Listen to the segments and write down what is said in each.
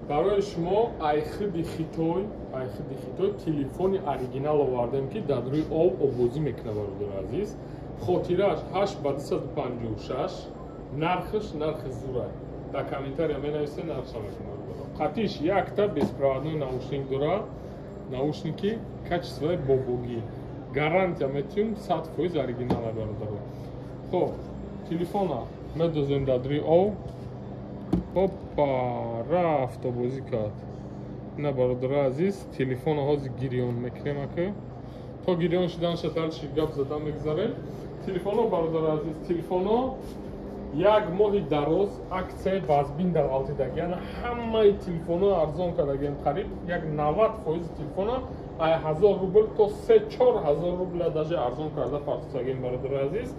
Барои шумо айхиди Хитой, айхиди Хитой телефони оригинал овардем, ки дар рӯи об обозӣ мекунад, бародари азиз. Хотирааш 8 ба 256, нархаш нархи зурай. Дар комментария менависед, нархша мекунад. Қатиш якта беспроводной наушник дора, наушники качествои бобогӣ. Гарантия метиҳем, 100% оригинала, бародаро. Хоб, телефона медозем дар рӯи об. Опа, рафт, обозӣ кард. На, бародари азиз, телефона ҳозир гирён мекунем ака. То гирён шуданша дальше гап зада мегзарем. Телефоно, бародари азиз, телефоно як моҳи дароз аксияи вазбин дар ғалтидаги, яъне ҳамаи телефоно арзон кардагием, қариб як 90% телефона ай 1000 рубл то 3-4 ҳазор рубля даже арзон карда партофтагием, бародари азиз.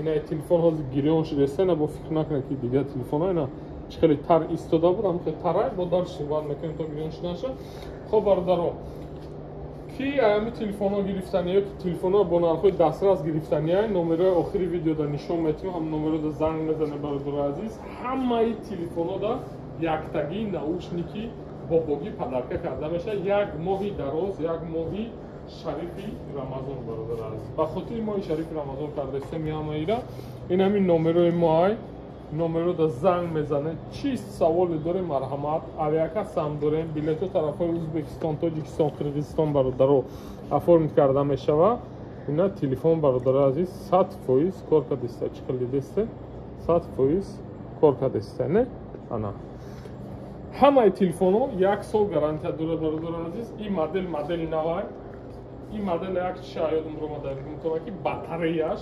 Ина телефон ҳозир гирён шудеста, ина бо фикр накунед, ки дигар телефоно ина чӣ хеле тар истода буд, ҳам хеле тарай. Бо дальше суҳбат мекунем то гирён шуданша. Хоб, бародаро, ки ами телефонҳо гирифтани ё ки телефонҳо бо нархҳои дастрас гирифтания, номерои охири видеода нишон метиҳем, ҳам номерода занг мезанем, бародари азиз. Ҳамаи телефонҳода яктагӣ наушники бобогӣ подарка карда мешавад як моҳи дароз, як моҳи шарифи Рамазон, бародари азиз. Ба хотири моҳи шарифи Рамазон кардастем ҳамаира. Ин ҳамин номерои моай, номерода занг мезанед, чӣ саволе дорем, марҳамат. Авиакассам дорем, билетҳо тарафҳои Ӯзбекистон, Тоҷикистон, Қирғизистон, бародаро, оформить карда мешава. Ина телефон, бародари азиз, 100% кор кардеста. Чӣ хел дидесте? 100% кор кардеста, не? Ана ҳамаи телефонҳо як сол гарантия дорад, бародари азиз. Ин модел модели навай. Ин модел як чиша ёдум ромада гумтона, ки батареяш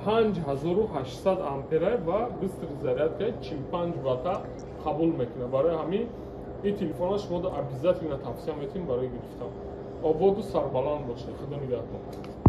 5800 ампера ва быстрый зарядка 45 ватта қабул мекунад. Барои ҳамин ин телефонро шумо обязательно тавсия метиҳем барои гирифтан. Ободу сарбаланд бошед, Худо нигаҳбон.